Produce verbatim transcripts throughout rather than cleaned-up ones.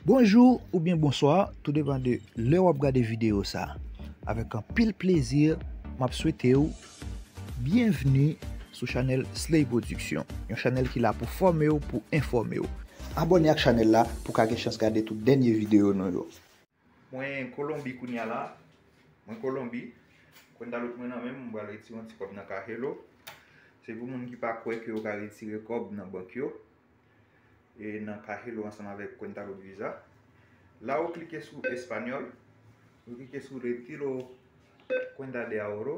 Bonjou oubyen bonswa, tou depann de lè w ap gade videyo sa. Avèk anpil plezi, m ap swete w byenvni sou chanèl Slay Production, yon chanèl ki la pou fòme w, pou enfòme w. Abòne ak chanèl la pou w ka gen chans gade tout dènye videyo nou yo. Mwen Kolonbi kounye a la. Mwen Kolonbi. Cuenta Loop mwen nan men m, mwen pral retire yon ti kòb nan Cajelo. Se pou moun ki pa kwè ke yo ka retire kòb nan bank yo. E nan Cajelo ansanm avèk Cuenta Loop Visa. La ou klike sou Espanyòl, ou klike sou Retiro Cuenta de Ahorro,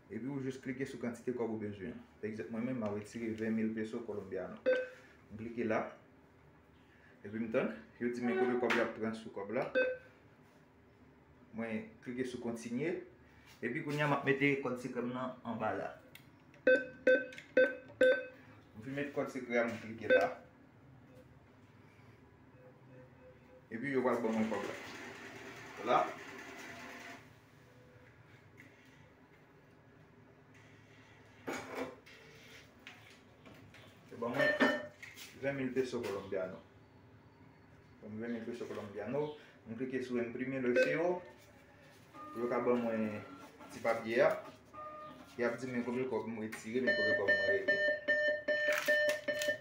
epi ou jis klike sou kantite kòb ou bezwen an. Pa egzanp, mwen menm, m ap retire ven mil peso colombiano. M klike la, epi m tann, yo di men kote kòb la ap transfè kòb la. Mwen klike sou kontinye. Epi kounye a, m ap mete kòd sekrè m nan anba la. M fin met kòd sekrè a, m klike la. Epi yo pral ban mwen kòb la. La. Yo ban mwen ven mil peso colombiano. Ban mwen ven mil peso colombiano. M klike sou imprime recibo. Pou yo ka ban mwen ti papye a. Y ap di men konbyen kòb m retire, men konbyen kòb mwen rete.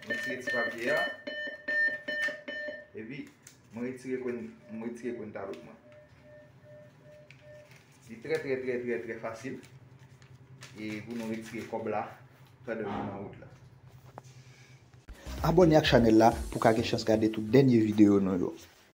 M retire ti papye a. Epi, mwen retire Cuen-, mwen retire Cuenta Loop mwen. Li trè, trè, trè, trè, trè fasil. E pou nou retire kòb la pandan nou nan wout la. Abòne ak chanèl la pou w ka gen chans gade tout dènye videyo nou yo.